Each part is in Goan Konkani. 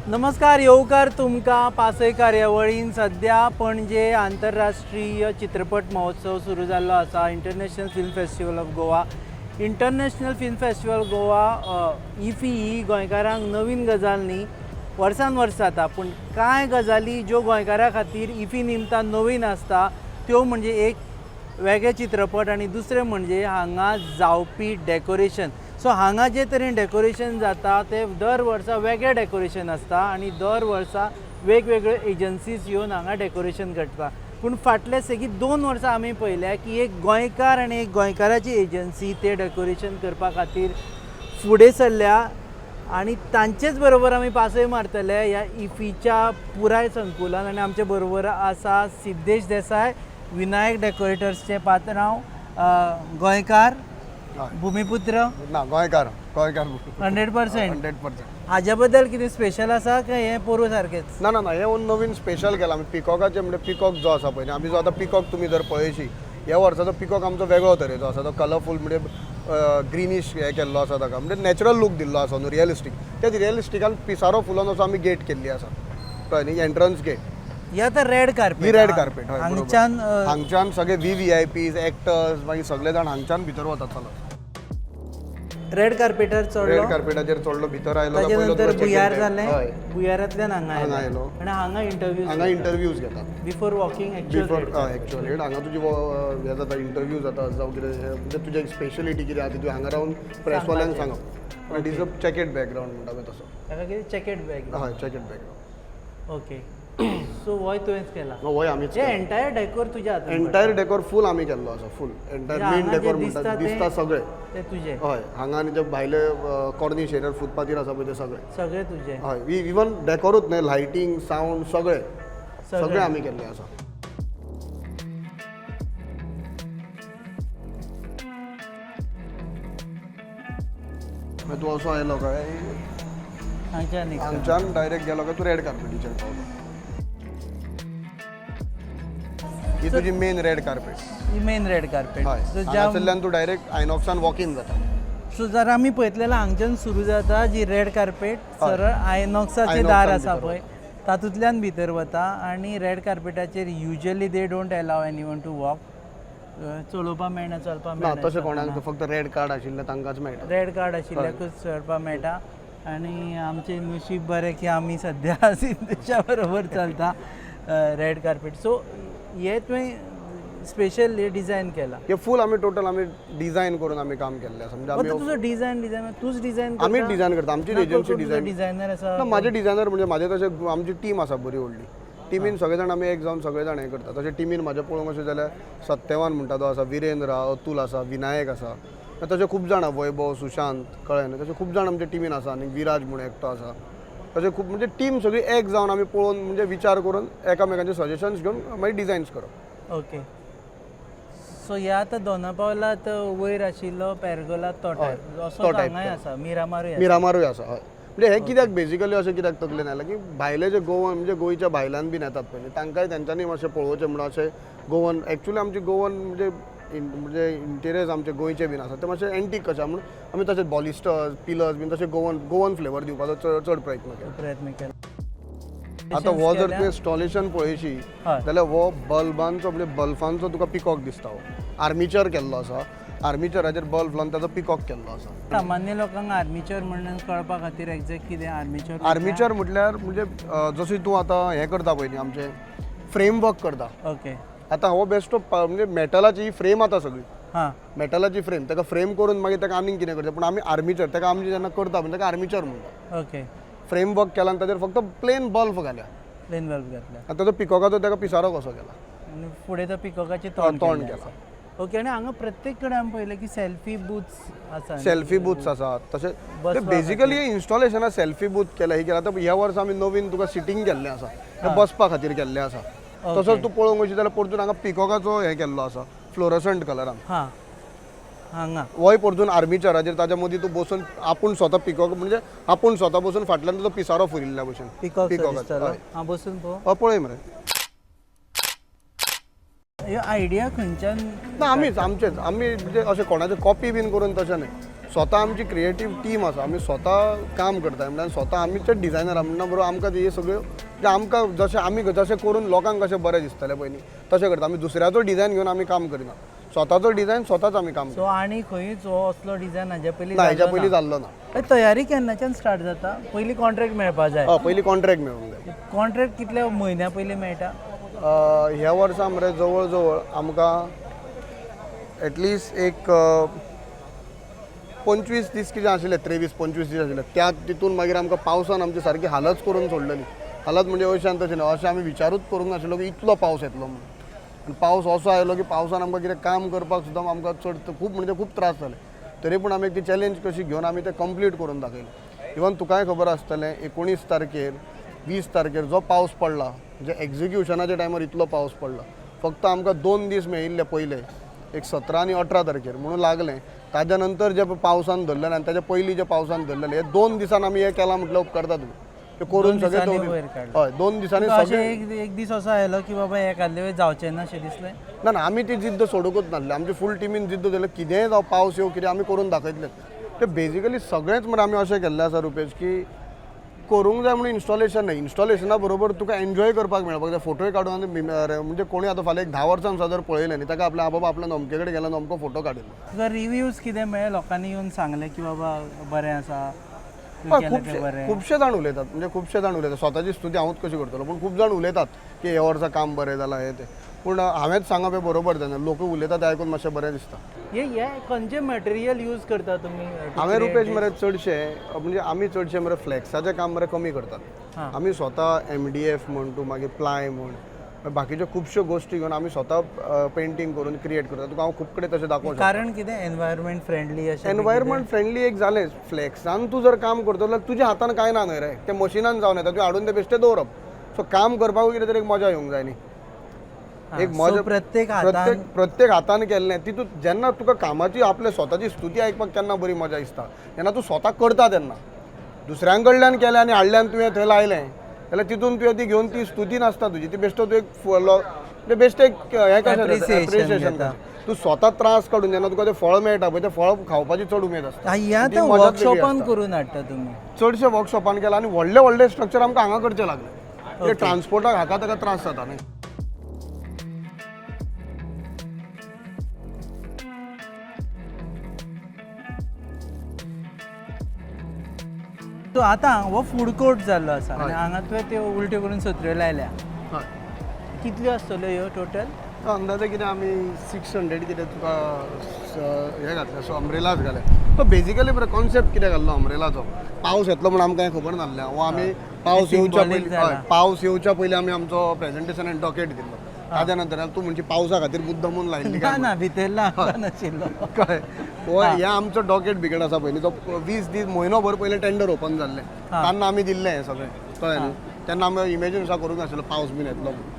नमस्कार, येवकार तुमकां पासय कार्यावळीन. सद्या पणजे आंतरराष्ट्रीय चित्रपट महोत्सव सुरू जाल्लो आसा. International Film Festival of Goa. International Film Festival Goa, IFFI ही गोंयकारांक नवीन गजाल न्ही, वर्सान वर्स जाता. पूण कांय गजाली ज्यो गोंयकारां खातीर इफी निमतान नवीन आसता त्यो म्हणजे एक वेगळे चित्रपट आनी दुसरें म्हणजे हांगा जावपी डेकोरेशन. सो हांगा जे तरेन डेकोरेशन जाता ते दर वर्सा वेगळें डेकोरेशन आसता आनी दर वर्सा वेगवेगळ्यो एजन्सीज येवन हांगा डेकोरेशन करता. पूण फाटले सेगीत 2 वर्सां आमी पळयल्या की एक गोंयकार आनी एक गोंयकाराची एजन्सी ते डेकोरेशन करपा खातीर फुडें सरल्या आनी तांचेच बरोबर आमी पासय मारतले ह्या इफीच्या पुराय संकुलान. आनी आमचे बरोबर आसा सिद्धेश देसाय, विनायक डेकोरेटर्सचे पात्रांव, गोंयकार, भुमिपुत्र. ना, गोंयकार, गोंयकार. 100%. 100%. हाज्या बद्दल कितें स्पेशल आसा काय हें पोरूं सारकेंच? ना ना ना, हे नवीन स्पेशल केलां आमी पिकॉकाचें. म्हणजे पिकॉक जो आसा पळय न्ही, आमी जो आतां पिकॉक तुमी जर पळयशी, ह्या वर्साचो पिकॉक आमचो वेगळो तरेचो आसा. तो कलरफूल, म्हणजे ग्रिनीश हे केल्लो आसा ताका, म्हणजे नॅचरल लूक दिल्लो आसा न्हू, रियलिस्टीक. त्याच रियलिस्टिकान पिसारो फुलोवन असो आमी गेट केल्ली आसा, कळ्ळें न्ही, एंट्रन्स गेट. ही आतां रेड कार्पेट. ही रेड कार्पेट, हय, बरोबर. हांगच्यान हांगच्यान सगळे VVIPs, actors, मागीर सगळे जाण हांगच्यान भितर वतात चलत. रेड कार्पेटार चडलो. रेड कार्पेटाचेर चडलो, भितर आयलो काय ताजे पयलो नंतर तुका check-in भुंयार table. जालें. हय. भुंयारांतल्यान हांगा हांगा आयलो आयलो. आनी हांगा इंटरव्यू. हांगा इंटरव्यूज घेतात. Before walking actual. Before actual head. हांगा तुजी हे जाता, इंटरव्यू जाता, जावं कितें हे, म्हणजे तुजें स्पेशलिटी कितें आहा ती तुवें हांगा रावन प्रेसवाल्यांक सांगप. It is a checked background म्हणटा पळय तसो. ताका कितें चॅकेट बॅग. हय, चॅकेट बॅकग्रावंड. ओके, सो होय तुवेंच केला? होय, आमीच. हे एंटायर डेकोर तुज्या हातान? एंटायर डेकोर फूल आमी केल्लो आसा, फूल एंटायर म्हणजे मेन हांगा जे डेकोर म्हणटा दिसता दिसता सगळें. ते तुजे? हय, हांगा आनी जे भायले कॉर्निश एरियार फुटपाथीर आसा पळय ते सगळे. सगळे तुजे? हय, इवन डेकोरूच न्हय, लायटींग, सावंड, सगळें सगळें आमी केल्लें आसा. मागीर तूं असो आयलो काय हांगच्यान निघता. हांगच्यान डायरेक्ट गेलो काय तूं रेड कार्पेटीचेर पावलो. ही तुजी मेन रेड कार्पेट. ही मेन रेड कार्पेट. हय. सो ज्या हांगासरल्यान तूं डायरेक्ट आयनॉक्सान वॉक इन जाता. सो जर आमी पळयतले जाल्यार हांगच्यान सुरू जाता जी रेड कार्पेट, सरळ आयनॉक्साचें दार आयनॉक्सान आसा भितर. पळय तातूंतल्यान भितर वता. आनी रेड कार्पेटाचेर usually they don't allow anyone to walk, चलोवपा मेळना, चलपा ना. मेळना. तशें कोणाक, फक्त रेड कार्ड आशिल्लें तांकांच मेळटा. रेड कार्ड आशिल्ल्याकूच चडपाक मेळटा. आनी आमचें नशीब बरें की आमी सद्या सिद्धेशा बरोबर चलता रेड कार्पेट. सो हे तुवें स्पेशल डिझायन केला? हे फूल आमी टोटल आमी डिझायन करून आमी काम केल्लें आसा, म्हणजे आमी तुजो डिझायन डिझायन तूच डिझायन? आमीच डिझायन करता, आमची एजन्सी डिझायन. डिझायनर आसा? ना, माझे डिझायनर म्हणजे माझे तशे आमची टीम आसा बरी व्हडली. टिमीन सगळे जाण आमी एक जावन सगळे जाण हें करता. तशें टिमीन म्हाज्या पळोवंक अशें जाल्यार सत्यवान म्हणटा तो आसा, विरेंद्र आहा, अतुल आसा, विनायक आसा, तशे खूब जाण आहा, वैभव, सुशांत, कळ्ळें न्हय, तशे खूब जाण आमच्या टिमीन आसा. आनी विराज म्हूण एकटो आसा. तशें खूब, म्हणजे टीम सगळी एक जावन आमी पळोवन, म्हणजे विचार करून, एकामेकांचे सजेशन्स घेवन मागीर डिझायन्स करप. ओके, सो ह्या आतां दोना पावला आतां वयर आशिल्लो पेरगोला तो टायप असो? तो type. हांगाय आसा, मिरामारूय आसा. मिरामारूय आसा, हय. म्हणजे हें कित्याक बेजिकली अशें कित्याक तकलेन आयलां की भायले जे गोवन, म्हणजे गोंयच्या भायल्यान बीन येतात पळय न्ही, तांकांय तेंच्यांनी मातशें पळोवचें म्हणून अशें गोवन, एक्चुली आमचे गोवन म्हणजे म्हणजे इंटिरियर्स आमचे गोंयचे बीन आसा ते मातशे एंटीक कशे म्हणून आमी तशें बॉलिस्टर्स, पिलर्स बीन तशें गोवन गोवन फ्लेवर दिवपाचो चड चड प्रयत्न केला. प्रयत्न केला. आतां हो जर तुवें इन्स्टॉलेशन पळयशी जाल्यार हो बल्बांचो, म्हणजे बल्बांचो तुका पिकॉक दिसता. हो आर्मिचर केल्लो आसा, आर्मिचराचेर बल्ब लावन ताचो पिकॉक केल्लो आसा. सामान्य लोकांक आर्मीचर म्हणून कळपा खातीर एक्झॅक्ट कितें आर्मीचर? आर्मिचर म्हटल्यार म्हणजे जशी तूं आतां हें करता पळय न्ही, आमचें फ्रेमवर्क करता. आतां हो बेश्टो म्हणजे मेटलाची ही फ्रेम आतां सगळी मेटलाची फ्रेम, ताका फ्रेम करून मागीर ताका आनीक कितें करचें. पूण आमी आर्मिचर ताका आमी जेन्ना करता म्हणजे ताका आर्मिचर म्हणटा. फ्रेमवर्क केला आनी ताचेर फक्त प्लेन बल्ब घाल्या. प्लेन बल्ब घातला. आनी ताचो पिकॉकाचो ताका पिसारो कसो केला. आनी फुडें तो पिकॉकाचें तोंड तोंड केल्लें केलां. आसा. ओके, आनी हांगा प्रत्येक कडेन आमी पळयलें की सेल्फी बूथ्स आसा. सेल्फी बूथ्स आसात तशें बसपा बेजिकली इन्स्टॉलेशना सेल्फी बूथ केला, हे केला. आतां ह्या वर्सा आमी नवीन तुका सिटींग केल्लें आसा, हें बसपा खातीर केल्लें आसा. तसोच तूं पळोवंक वयशी जाल्यार परतून हांगा पिकॉकाचो हें केल्लो आसा फ्लोरसंट कलरान. हां, हांगा. होय परतून आर्मीचराचेर ताच्या मदीं तूं बसून आपूण स्वता पिकॉक, म्हणजे आपूण स्वता बसून फाटल्यान तुजो पिसारो फुरिल्ल्या भशेन. पिकॉक पिकॉकाचो, दिसतलो. हय. हां, बसून पळोवं? हय, पळय मरे. ह्यो आयडिया खंयच्यान? ना, आमीच, आमचेच आमी, म्हणजे अशें कोणाचें कॉपी बीन करून तशें न्हय. स्वता आमची क्रिएटीव टीम आसा, आमी स्वता काम करता, म्हणल्यार स्वता आमीच डिजायनर म्हणटा बरोबर आमकां हे सगळ्यो म्हणजे आमकां जशें आमी जशें करून लोकांक कशें बरें दिसतलें पळय न्ही तशें करता. आमी दुसऱ्याचो डिजायन घेवन आमी काम करिना, स्वताचो डिजायन स्वताच आमी काम सो आनी खंयूच हो असलो डिजायन हाज्या पयलीं करता. ना, हेच्या जाल्लो पयलीं ना. जाल्लो ना. तयारी केन्नाच्यान स्टार्ट जाता? पयलीं कॉन्ट्रॅक्ट मेळपा जाय. हय, पयलीं कॉन्ट्रॅक्ट मेळूंक जाय. कॉन्ट्रॅक्ट कितल्या म्हयन्या पयलीं मेळटा? ह्या वर्सा मरे जवळ जवळ आमकां एटलिस्ट एक 25 दीस कितें आशिल्ले, 23-25 दीस आशिल्ले. त्या तितून मागीर आमकां पावसान आमची सारकी हालत करून सोडलेली. हालत म्हणजे अशें आनी तशें न्हय, अशें आमी विचारूच करूंक नाशिल्लो की इतलो पावस येतलो म्हणून. आनी पावस असो आयलो की पावसान आमकां कितें काम करपाक सुद्दां आमकां चड खूब म्हणजे खूब त्रास जाले. तरी पूण आमी ती चॅलेंज कशी घेवन आमी तें कंप्लीट करून दाखयलें. इवन तुकाय खबर आसतलें, 19 तारखेर 20 तारखेर जो पावस पडला, म्हणजे एक्झिक्युशनाच्या टायमार इतलो पावस पडला, फक्त आमकां 2 दीस मेळिल्ले पयले, एक 17 आनी 18 तारखेर म्हणून लागलें. ताज्या नंतर जे पावसान धरलेलें आनी ताज्या पयलीं जे पावसान धरलेलें, हे 2 दिसान आमी हें केलां म्हटल्यार उपकारता तुमी ते करून सगळें दिसांनी दवरिल्लें. वयर काडलें. हय, 2 दिसांनी अशें सगळें. एक दीस असो आयलो की बाबा एखाद्या वेळ जावचें ना अशें दिसलें? ना ना, आमी ती जिद्द सोडूंकच नासली. आमची फूल टिमीन जिद्द धरली, कितेंय जावं, पावस येवं कितें, आमी करून दाखयतले. ते बेजिकली सगळेंच म्हळ्यार आमी अशें केल्लें आसा रुपेश की करूंक जाय म्हणून इन्स्टॉलेशन न्हय, इन्स्टॉलेशना बरोबर तुका एन्जॉय करपाक मेळपाक जाय. फोटोय काडून आनी म्हणजे कोणूय आतां फाल्यां एक 10 वर्सां सुद्दां जर पळयलें न्ही, ताका आपल्या बाबा आपल्या अमके कडेन गेला अमको फोटो काडिल्लो. तुका रिव्यूज कितें मेळ्ळे? लोकांनी येवन सांगलें की बाबा बरें आसा, तुवें हय, केलें तें खुबशे बरें? खुबशे जाण उलयतात, म्हणजे खुबशे जाण उलयतात. स्वताची स्तुती हांवूच कशी करतलो, पूण खूब जाण उलयतात की हे वर्सा काम बरें जालां हें तें. पूण हांवेंच सांगप हें बरोबर जायना, लोक उलयतात तें आयकून मातशें बरें दिसता. हे हे खंयचे मटेरियल यूज करता तुमी to हांवें create Rupesh this? मरे चडशे म्हणजे आमी चडशे मरे फ्लॅक्साचें काम मरे कमी करतात. आमी स्वता MDF म्हण तूं, मागीर प्लाय म्हण, बाकीच्यो खुबश्यो गोश्टी घेवन आमी स्वता पेंटींग करून क्रिएट करतात. तुका हांव खूब कडेन तशें दाखोवंक शकता. कारण कितें? एनवायरमेंट फ्रेंडली अशें? एनवायरमेंट फ्रेंडली एक जालें, फ्लॅक्सान तूं जर काम करतलो जाल्यार तुज्या हातान कांय ना न्हय रे, तें मशिनान जावन येता, तुवें हाडून तें बेश्टें दवरप. सो काम करपाकूय कितें तरी एक मजा येवंक जाय न्ही. एक मजा प्रत्येक हातान प्रत्येक प्रत्येक हातान केल्लें तितूंत जेन्ना तुका कामाची आपल्या स्वताची स्तुती आयकपाक केन्ना बरी मजा दिसता, जेन्ना तूं स्वता करता तेन्ना. दुसऱ्यां कडल्यान केलें आनी हाडलें आनी तुवें थंय लायलें जाल्यार तितून तुवें ती घेवन ती स्तुती नासता तुजी, ती बेश्टो तूं एक म्हणजे बेश्टें एक हें कशें Appreciation appreciation घेता. तूं स्वता त्रास काडून जेन्ना तुका तें फळ मेळटा पळय, तें फळ खावपाची चड उमेद आसता. ह्या ती आतां मजाच वेगळी वर्कशॉपान आसता. करून हाडटा तुमी? चडशे वर्कशॉपान केला आनी व्हडले व्हडले स्ट्रक्चर आमकां हांगा करचे लागले, ट्रान्सपोर्टाक हाका ताका त्रास जाता न्ही. सो आतां हो फूड कोर्ट जाल्लो आसा आनी हांगा तुवें त्यो उलट्यो करून सत्र्यो लायल्या. हय. कितल्यो आसतल्यो ह्यो टोटल? अंदाजे कितें आमी 600 कितें तुका हें घातलें, सो अम्ब्रेलाच घाले. तो बेजिकली बरें कॉन्सेप्ट कितें घाल्लो अम्ब्रेलाचो, पावस येतलो म्हूण आमकां हें खबर नासलें. हो आमी पावस येवच्या symbolic पयलीं, जाला. हय, पावस येवच्या पयलीं आमी आमचो प्रेजेंटेशन आनी डॉकेट दिल्लो. ताज्या नंतर तूं म्हणजे पावसा खातीर मुद्दमून लायिल्ली ना काय? ना, भितरला आमकां नाशिल्लो. कळ्ळें? हो, हे आमचो डॉकेट बिकेट आसा पयलीं, तो 20 दीस म्हयनो भर पयलीं टेंडर ओपन जाल्लें तेन्ना आमी दिल्लें हें सगळें, कळ्ळें न्ही. तेन्ना आमी इमेजीन सुद्दां करूंक नाशिल्लो पावस बीन येतलो म्हणून.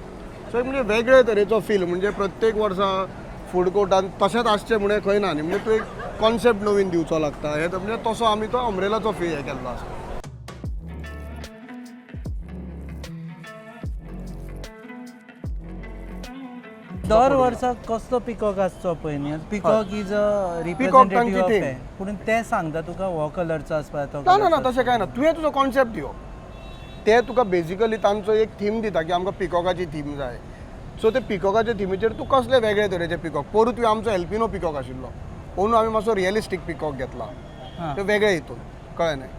सो एक म्हणजे वेगळे तरेचो फील, म्हणजे प्रत्येक वर्सा फूड कोर्टान तशेंच आसचें म्हणून खंय ना न्ही, म्हणजे तूं एक कॉन्सेप्ट नवीन दिवचो लागता. हें तर म्हणजे तसो आमी तो अम्ब्रेलाचो फील हें केल्लो आसा. दर वर्सा कसलो पिकॉक आसचो पळय न्ही, पिकॉक is a peacock तांची रिप्रेझेंटेटीव ऑफ theme. हें, पूण ते सांगता तुका हो कलरचो आसपा तो ना ना ना, तशें कांय ना. तुवें तुजो कॉन्सेप्ट दिवप, ते तुका बेजिकली तांचो एक थीम दिता की आमकां पिकॉकाची थीम जाय. सो ते पिकॉकाच्या थिमीचेर तूं कसले वेगळे तरेचे पिकॉक, पोरूं तुवें आमचो एल्पिनो पिकॉक आशिल्लो, अंदू आमी मातसो रियलिस्टीक पिकॉक घेतला, ते वेगळे हितून, कळ्ळें न्ही.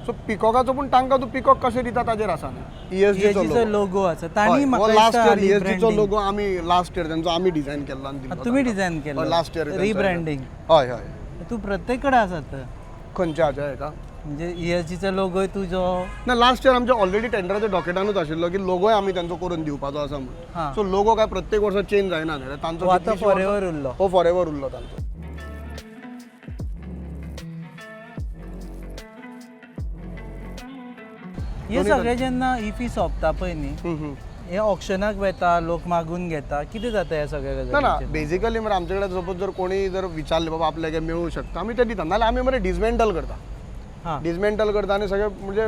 सो पिकॉकाचो पूण तांकां तूं पिकॉक कशें दिता ताजेर आसा न्ही. ईएसजीचो लोगो आसा तांणी म्हाका लास्ट दिसता इयर ईएसजीचो rebranding. लोगो आमी लास्ट इयर तांचो आमी डिझायन केल्लो आनी दिल्लो. तुमी डिझायन केल्लो? Last year rebranding. हय हय. तूं प्रत्येक कडेन आसा तर. खंयच्या हाच्या हेका? म्हणजे ईएसजीचो लोगोय तुजो? ना, लास्ट इयर आमच्या ऑलरेडी टेंडराच्या डॉकेटानूच आशिल्लो की लोगोय आमी तांचो करून दिवपाचो आसा म्हणून. सो लोगो काय प्रत्येक वर्सा चेंज जायना न्ही रे, तांचो हो आतां कितलींशीं वर्सां- फॉरेवर उरलो. हो फॉरेवर उरलो तांचो. हे सगळे जेन्ना इफी सोंपता पळय न्ही, हे ऑक्शनाक वेता, लोक मागून घेता, कितें जाता ह्या सगळ्या ना ना, गजालींचेर? बेजिकली मरे आमचे कडेन सपोज जर कोणी जर विचारले बाबा आपल्याक हे मेळूं शकता, आमी ते दिता, नाल्यार आमी मरे डिजमेंटल करता. डिजमेंटल करता आनी सगळे म्हणजे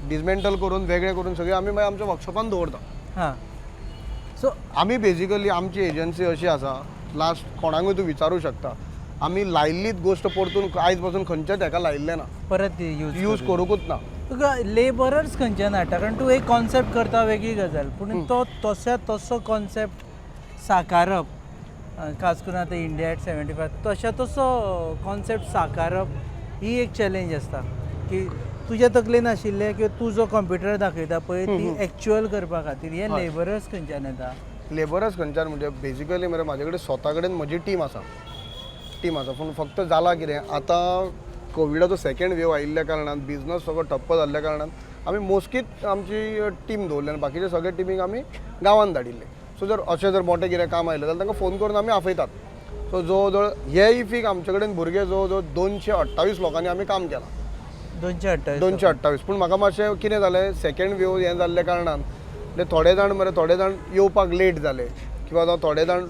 डिजमेंटल करून वेगळे करून सगळे आमी मागीर आमच्या वर्कशॉपान दवरता. सो आमी बेजिकली आमची एजन्सी अशी आसा, लास्ट कोणाकूय तूं विचारूं शकता, आमी लायिल्लीच गोश्ट परतून आयज पासून खंयच्याच हेका लायिल्लें ना. परत यूज यूज करूंकूच ना. तुका लेबरर्स खंयच्यान हाडटा? कारण तूं एक कॉन्सेप्ट करता वेगळी गजाल, पूण तो तश्या तसो कॉन्सेप्ट साकारप, खास करून आतां इंडिया एट 75 तश्या तसो कॉन्सेप्ट साकारप ही एक चॅलेंज आसता की तुज्या तकलेन आशिल्लें किंवा तूं जो कंप्युटर दाखयता पळय ती एक्चुअल करपा खातीर हे लेबरर्स खंयच्यान येता? लेबरच खंयच्यान म्हणजे बेजिकली मरे म्हाजे कडेन स्वता कडेन म्हजी टीम आसा, टीम आसा. पूण फक्त जाला कितें, आतां कोविडाचो सेकेंड वेव आयिल्ल्या कारणान बिजनस सगळो ठप्प जाल्ल्या कारणान आमी मोस्कीच आमची टीम दवरली आनी बाकीचे सगळे टिमीक आमी गांवान धाडिल्ले. सो जर अशें जर मोटें कितें काम आयलें जाल्यार तांकां फोन करून आमी आपयतात. सो जवळ जवळ हे इफीक आमचे कडेन भुरगे जवळ जवळ 228 लोकांनी आमी काम केलां. 228? 228. पूण म्हाका मातशें कितें जालें, सेकेंड वेव हें जाल्ल्या कारणान म्हणजे थोडे जाण मरे थोडे जाण येवपाक लेट जाले किंवा जावं थोडे जाण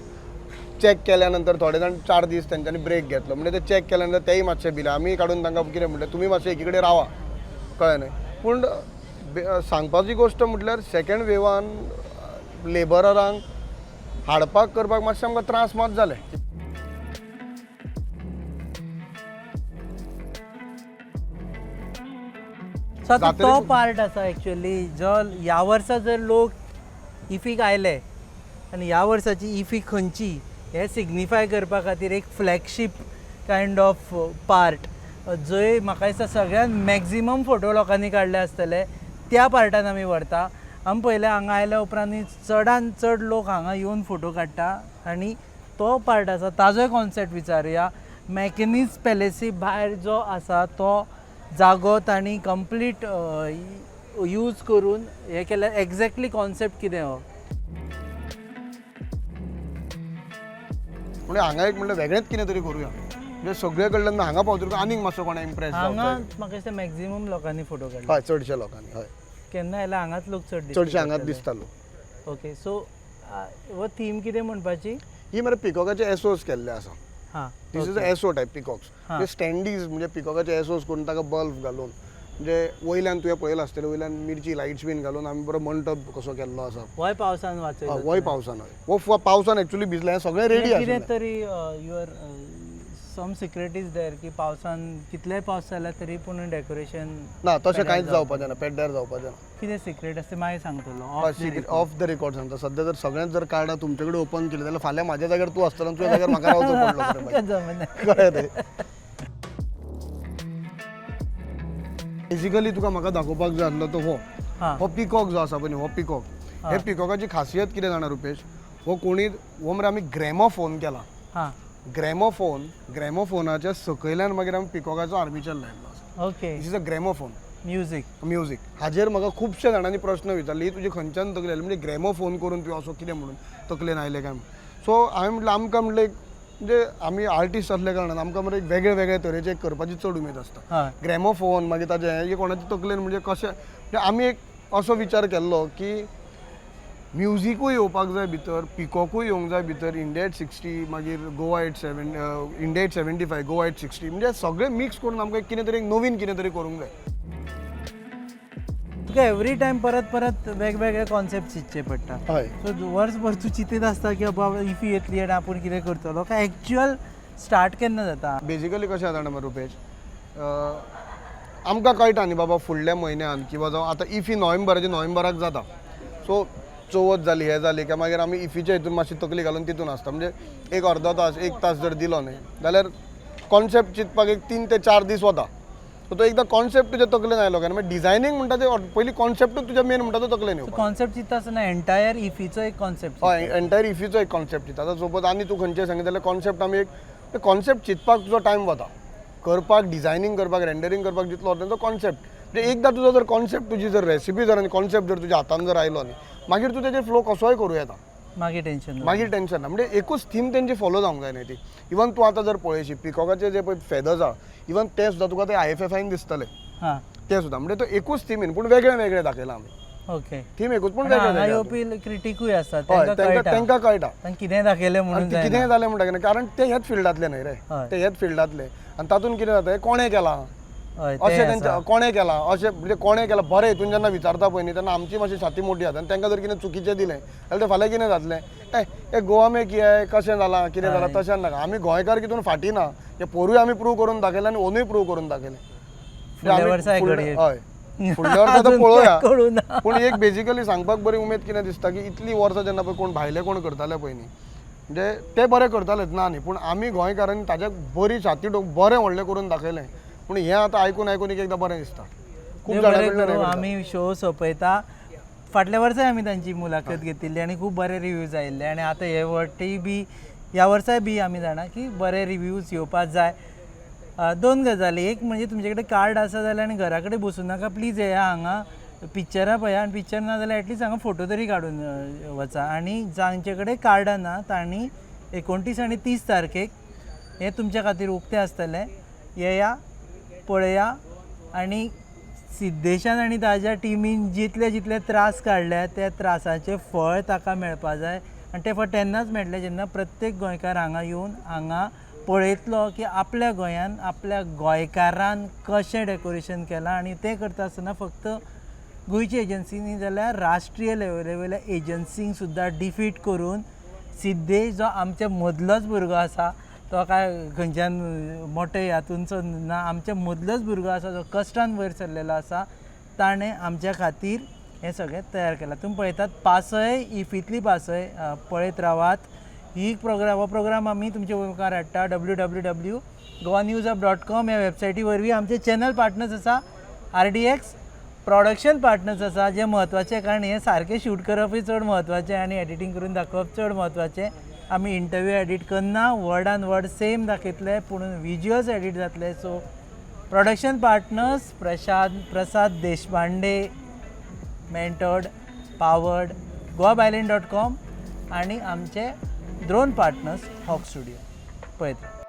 चॅक केल्या नंतर थोडे जाण 4 दीस तेंच्यांनी ब्रेक घेतलो, म्हणजे ते चॅक केल्या नंतर तेय मातशे भिले. आमी काडून तांकां कितें म्हणलें, तुमी मातशे एकी कडेन रावा, कळ्ळें न्हय. पूण सांगपाची गोश्ट म्हटल्यार सेकेंड वेवान लेबरांक हाडपाक करपाक मातशें आमकां त्रास मात जाले. सो आतां जात्रेक तो पार्ट आसा एक्चुअली जो ह्या वर्सा जर लोक इफीक आयले आनी ह्या वर्साची इफी खंयची हें सिग्निफाय करपा खातीर एक फ्लॅगशीप कायंड ऑफ पार्ट जंय म्हाका दिसता सगळ्यात मॅक्झिमम फोटो लोकांनी काडले आसतले त्या पार्टान आमी व्हरता. आमी पळयलें हांगा आयल्या उपरांत चडान चड लोक हांगा येवन फोटो काडटा आनी तो पार्ट आसा ताजोय कॉन्सेप्ट विचारुया. मॅकनीज पॅलेसी भायर जो आसा तो जागो तांणी कंप्लीट यूज करून हें केलें. एग्जॅक्टली कॉन्सेप्ट कितें हो? म्हणजे हांगा एक म्हणल्यार वेगळेंच कितें तरी करुया, म्हणजे सगळे कडल्यान हांगा पावतकच आनीक मातसो कोणा इम्प्रेस हांगा जावचो. म्हाका दिसता मॅक्झिमम लोकांनी फोटो काडले. हय, चडशे लोकांनी. हय, केन्ना आयल्यार हांगाच लोक चड दिश्टी चडशे हांगाच पडटले. दिसता लोक. ओके, सो हो थीम कितें म्हणपाची? ही मरे पिकॉकाचे एसोस केल्ले आसा. हां, This is a SO type peacocks. म्हणजे स्टँडीज, म्हणजे पिकॉकाचे एसोस करून ताका बल्ब घालून, म्हणजे वयल्यान तुवें पळयलां आसतलें, वयल्यान मिरची लायट्स बीन घालून आमी बरो मंटप कसो केल्लो आसा. होय पावसान वाचयलो. हय, पावसान. हय, हो पावसान एक्चुअली भिजलें, हें सगळें रेडी कितें आशिल्लें. तरी your some secret is there की पावसान कितलेय पावस जाल्यार तरी पूण डेकोरेशन ना, तशें कांयच जावपाचें ना, पेड्ड्यार जावपाचें ना. कितें सिक्रेट आसा तें मागीर सांगतलो. ऑफ the record सांगता. सद्या जर सगळेंच जर कार्डां तुमचे कडेन ओपन केलें जाल्यार फाल्यां म्हाज्या जाग्यार तूं आसतलो आनी तुज्या जाग्यार म्हाका रावचो पडलो खरें. जमना. कळ्ळें न्ही? बेजिकली तुका म्हाका दाखोवपाक जाय आसलो तो हो हो पिकॉक जो आसा पळय न्ही, हो पिकॉक. हे पिकॉकाची खासियत कितें जाणा रुपेश, हो कोणी हो मरे आमी ग्रॅमोफोन केला. ग्रॅमोफोन, ग्रॅमोफोनाच्या सकयल्यान मागीर आमी पिकॉकाचो आर्मिचर लायल्लो आसा. This is a gramophone music. Music. हाजेर म्हाका खुबशे जाणांनी प्रश्न विचारले, ही तुजी खंयच्यान तकली आयली, म्हणजे ग्रॅमोफोन करून तुवें असो कितें म्हणून तकलेन आयलें काय म्हणून. सो हांवें म्हटलें आमकां म्हटलें एक म्हणजे आमी आर्टिस्ट आसल्या कारणान आमकां मरे एक वेगळे वेगळे तरेचे करपाची चड उमेद आसता. ग्रॅमोफोन मागीर ताजें हें कोणाच्या तकलेन म्हणजे कशें, म्हणजे आमी एक असो विचार केल्लो की म्युजिकूय येवपाक जाय भितर, पिकॉकूय येवंक जाय भितर, इंडिया एट 60, मागीर Goa at seven, India at 75, Goa at 60, म्हणजे सगळें मिक्स करून आमकां एक कितें तरी एक नवीन कितें तरी करूंक जाय. तुका एवरी टायम परत परत वेगवेगळे कॉन्सेप्ट चिंतचे पडटा. हय. सो वर्सभर तूं चिंतीत आसता की बाबा इफी येतली आनी आपूण कितें करतलो, काय एक्चुअल स्टार्ट केन्ना जाता? बेजिकली कशें जाता जाणा रुपेश, आमकां कळटा न्ही बाबा फुडल्या म्हयन्यान किंवा जावं आतां इफी नोव्हेंबराचे नोव्हेंबराक जाता, सो चवथ जाली हें जाली काय मागीर आमी इफीच्या हितून मातशी तकली घालून तितून आसता. म्हणजे एक अर्दो तास एक तास जर दिलो न्ही जाल्यार कॉन्सेप्ट चिंतपाक एक 3 ते 4 दीस वता. सो तो एकदां कॉन्सेप्ट तुज्या तकलेन आयलो काय मागीर डिजायनींग म्हणटा ते पयलीं कॉन्सेप्टूच तुज्या मेन म्हणटा तो तकलेन येवपाक. कॉन्सेप्ट चिंतता आसतना एंटायर इफीचो एक कॉन्सेप्ट. हय, एंटायर इफीचो एक कॉन्सेप्ट चिंतता. आतां सपोज आनी तूं खंयचें सांगता जाल्यार कॉन्सेप्ट आमी एक कॉन्सेप्ट चिंतपाक तुजो टायम वता, करपाक डिजायनींग करपाक रेंडरींग करपाक जितलो वता तो कॉन्सेप्ट. म्हणजे एकदां तुजो जर कॉन्सेप्ट तुजी जर रेसिपी जर आनी कॉन्सेप्ट जर तुज्या हातान जर आयलो न्ही मागीर तूं तेजेर फ्लो कसोय करूं येता, मागीर टेन्शन ना. मागीर टेन्शन ना. म्हणजे एकूच थीम तेंची फॉलो जावंक जाय न्ही ती. इवन तूं आतां जर पळयशी पिकॉकाचे जे पळय फेदर्स आहा, इवन ते सुद्दां तुका ते IFFI दिसतले, ते सुद्दां म्हणजे तो एकूच थिमीन पूण वेगळे वेगळे दाखयला आमी. थीम एकूच पूण वेगळे हांगा वेगळे. येवपी क्रिटिकूय आसता, हय, तांकां कळटा, तांकां कळटा तांकां कितें दाखयलें म्हणून आनी जायना. कितें जालें म्हणटा कितें, कारण ते ह्याच फिल्डांतले न्हय रे, ते ह्याच फिल्डांतले. आनी तातूंत कितें जाता, कोणें केलां, हय, तें अशें आसा. तेंच्या कोणें केलां अशें, म्हणजे कोणें केलां बरें हितून जेन्ना विचारता पळय न्ही, तेन्ना आमची मातशी छाती मोटी जाता आनी तांकां जर कितें चुकीचें दिलें जाल्यार तें फाल्यां कितें जातलें, ए हे गोवा में किया है, कशें जालां, कितें जालां, तशें नाका. आमी गोंयकार कितून फाटीं ना, हें पोरूय आमी प्रूव करून दाखयलें आनी ओनूय प्रूव करून दाखयलें. फुडल्या वर्सा घडये. हय, फुडल्या वर्सा आतां अजून पळोवया. कळूं ना. पूण एक बेजिकली सांगपाक बरी उमेद कितें दिसता की इतलीं वर्सां जेन्ना पळय कोण भायले कोण करताले पळय न्ही, म्हणजे ते बरे करतालेच ना न्ही, पूण आमी गोंयकारांनी ताज्या बरी छाती ठोक बरें व्हडलें करून दाखयलें. पूण हें आतां आयकून आयकून एक एकदां बरें दिसता, खूब देव जाणां बरें कडल्यान हें करूं. करता. आमी शो सोंपयता. फाटल्या वर्साय आमी तांची मुलाखत घेतिल्ली आनी खूब बरे रिव्यूज आयिल्ले आनी आतां हे वटेय बी ह्या वर्साय बी आमी जाणा की बरे रिव्यूज येवपाक जाय. दोन गजाली, एक म्हणजे तुमचे कडेन कार्ड आसा जाल्यार आनी घरा कडेन बसूं नाका, प्लीज येया हांगा पिक्चरां पळया आनी पिक्चर ना जाल्यार एटलिस्ट हांगा फोटो तरी काडून वचा. आनी जांचे कडेन कार्डां ना तांणी 29 आनी 30 तारखेक हें तुमच्या खातीर उक्तें आसतलें, येया पळया. आनी सिद्धेशान आनी ताज्या टिमीन जितले जितले त्रास काडल्या त्या त्रासाचें फळ ताका मेळपा जाय आनी तें फळ तेन्नाच मेळटलें जेन्ना प्रत्येक गोंयकार हांगा येवन हांगा पळयतलो की आपल्या गोंयान आपल्या गोंयकारान कशें डेकोरेशन केलां. आनी तें करता आसतना फक्त गोंयची एजन्सी न्ही जाल्यार राष्ट्रीय लेवली वयल्या एजन्सींक सुद्दां डिफीट करून सिद्धेश जो आमच्या मदलोच भुरगो आसा, तो काय खंयच्यान मोठे हातूनचो ना, आमच्या मदलोच भुरगो आसा जो कश्टान वयर सरलेलो आसा, ताणें आमच्या खातीर हें सगळें तयार केलां. तुमी पळयतात पासय, इफींतली पासय पळयत रावात. ही प्रोग्राम, हो प्रोग्राम आमी तुमच्या मुखार हाडटा www.goanewshub.com ह्या वेबसायटी वरवीं. आमचे चॅनल पार्टनर्स आसा, आरडीएक्स प्रोडक्शन पार्टनर्स आसा, जे म्हत्वाचें, कारण हें सारकें शूट करपूय चड म्हत्वाचें आनी एडिटींग करून दाखोवप चड म्हत्वाचें. आमी इंटरव्यू एडिट करना, वर्डान वर्ड सेम दाखयतले, पूण विज्युअल्स एडिट जातले. So production partners Prasad Deshpande, mentored powered Goa byline.com आनी आमचे ड्रोन पार्टनर्स हॉक स्टुडियो. पळयत राव.